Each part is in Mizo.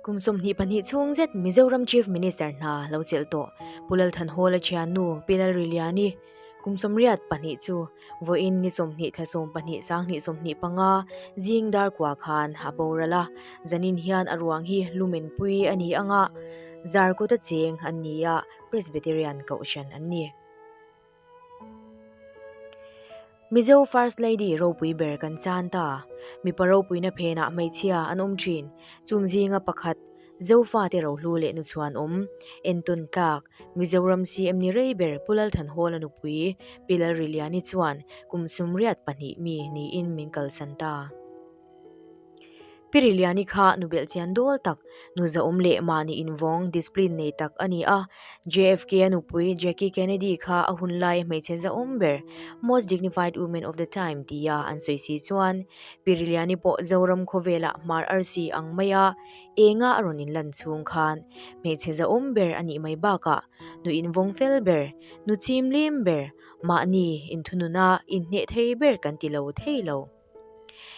Kum 22 chhung zet Mizoram Chief Minister hna lo chelh tawh Pu Lalthanhawla thiannu Pi Lalriliani kum 82 chu vawiin ni 20 thla 12 sanghnih 25 zing dar kua khan a boral a, zanin hian a ruang hi lumenpui a ni anga Zarkawta cheng an ni a, Presbyterian Kohhran an ni. Mizo First Lady ropui ber kan chan ta. Mipa ropuina phenah hmeichhia an awm thin. Chung zinga pakhat, Zofate rohlu leh nuchhuan awm, entawn tlak, Mizoram CM ni rei ber Pu Lalthanhawla nupui, Pi Lalriliani chuan kum 82 mi niin min kalsan ta. Pi Riliani kha nu belhchian dawl tak, nu zahawm leh mahni invawng, discipline, nei tak a ni a. JFK-a nupui Jackie Kennedy kha a hun laia hmeichhe zahawm ber, most dignified woman of the time, tia an sawi si chuan Pi Riliani pawh Zoram khawvelah hmar arsi ang maia enga a rawn inlan chhung khan hmeichhe zahawm ber a nih mai bakah nu invawng fel ber, nu chimlim ber, mahni inthununa inhneh thei ber kan ti lo thei lo.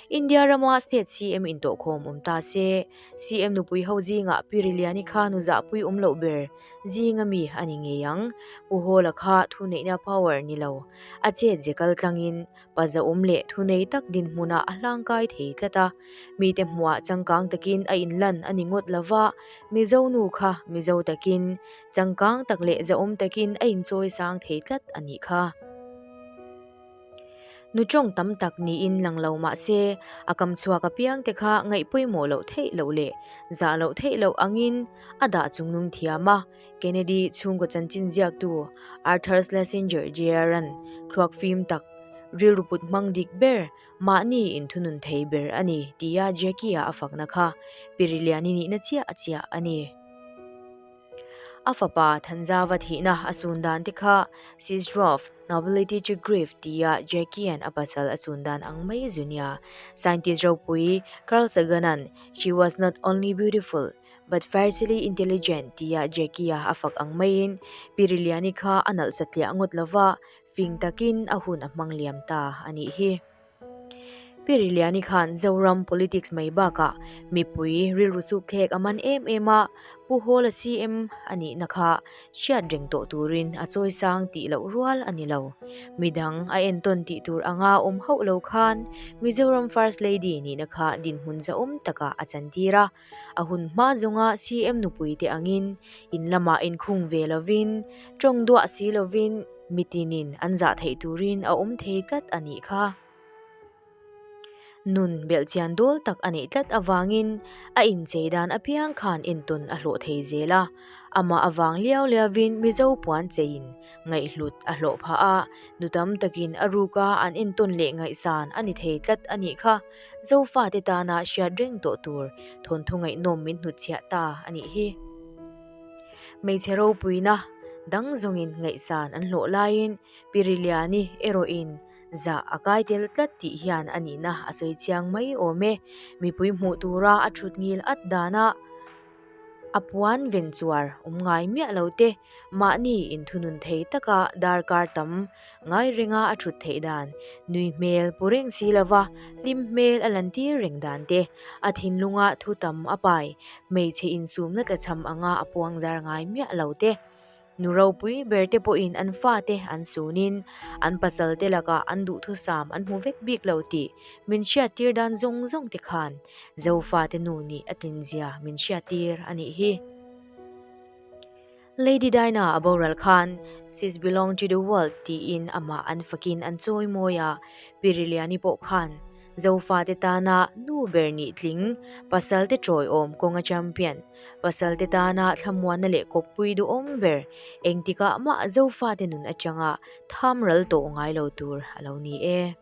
India rama State CM intawhkhawm awm ta se, CM nupui ho zingah Pi Riliani kha nu zahpui awm loh ber zinga mi a ni ngei ang. Pu Hawla kha thuneihna power ni lo, a chet ze kal tlangin pa zahawm leh thunei tak dinhmunah a hlangkai thei tlat a. Mite hmuhah changkang takin a inlan a ni ngawt lova, Mizo nu kha Mizo takin, changkang tak leh zahawm takin a inchawi sang thei tlat a nih kha. Nu tawng tam tak niin lang lo mah se, a kam chhuak apiang te kha ngaih pawimawh loh theih loh leh zah loh theih loh angin a dah chungnung thiam a. Kennedy chhungkaw chanchin ziaktu Arthur Schlesinger Jr-a'n thluak fim tak, rilru put hmang dik ber, mahni inthunun thei ber a ni tia Jackie-a a fakna kha Piriliani nihna chiah chiah a ni. A fapa Thanzava thihna a sun dan te kha Sisrov Nobility to Grief tia Jackie-a'n a pasal a sun dan ang mai zu nia. Scientist ropui Carl Sagan-a'n She was not only beautiful, but fiercely intelligent tia Jackie-a a fak ang maiin Piriliani kha a nalh satliah ngawt lova, fing takin a hun a hmang liam ta a nih hi. Pi Riliani khan Zoram politics mai bakah mipui rilru chuk thlek a man em em a, Pu Hawla CM a nihna kha hriat reng tawh turin a chawi sang tih loh rual a ni lo. Midang a entawn tih tur anga awm hauh lo khan Mizoram First Lady nihna kha dinhmun zahawm takah a chantir a, a hun hma zawnga CM nupui te angin in lamah inkhung ve lovin, tawng duah si lovin, Mitinin an zah theih turin a awm thei tlat a nih kha. Nun belhchian dawl tak a neih tlat avangin a inchei dan apiang khan entawn a hlawh thei zel a. Amah avang liau liauvin Mizo puan cheiin ngaihhlut a hlawh phah a, nu tam takin a ruka an entawn leh ngaihsan a ni thei tlat a nih kha. Zofate tana hriat reng tawh tur thawnthu ngaihnawm min hnutchhiah ta a nih hi. Hmeichhe ropuina dang zawngin ngaihsan an hlawh laiin Piriliani erawhin zah a kai tel tlat tih hian a nihna a sawi chiang mai awm e. Mipui hmuh tura a thut ngil at danah a puan ven chuar awm ngai miah lo te, mahni inthunun thei taka darkar tam Ngai renga a thut theih dan, nui hmel pu reng si lova hlim hmel a lan tir reng dan te, a thinlunga thu tam a pai, hmeichhe insumna tlachham anga a puang zar ngai miah lo te. Nu ropui ber te pawhin an fate an sunin an pasal te lakah an duhthusam an hmu vek bik lo tih min hriattir dan zawng zawng te khan Zofate nu nih a tlinzia min hriattir a nih hi. Lady Dinah a boral khan She's belong to the world tiin amah an fakin an chawi mawi a, Pi Riliani pawh khan Zofate tana nu ber nih tling, pasalte tawiawm kawnga champion, pasalte tana thlamuanna leh kawppui duhawm ber, engtikah mah Zofate nun atanga tham ral tawh ngai lo tur a lo ni e.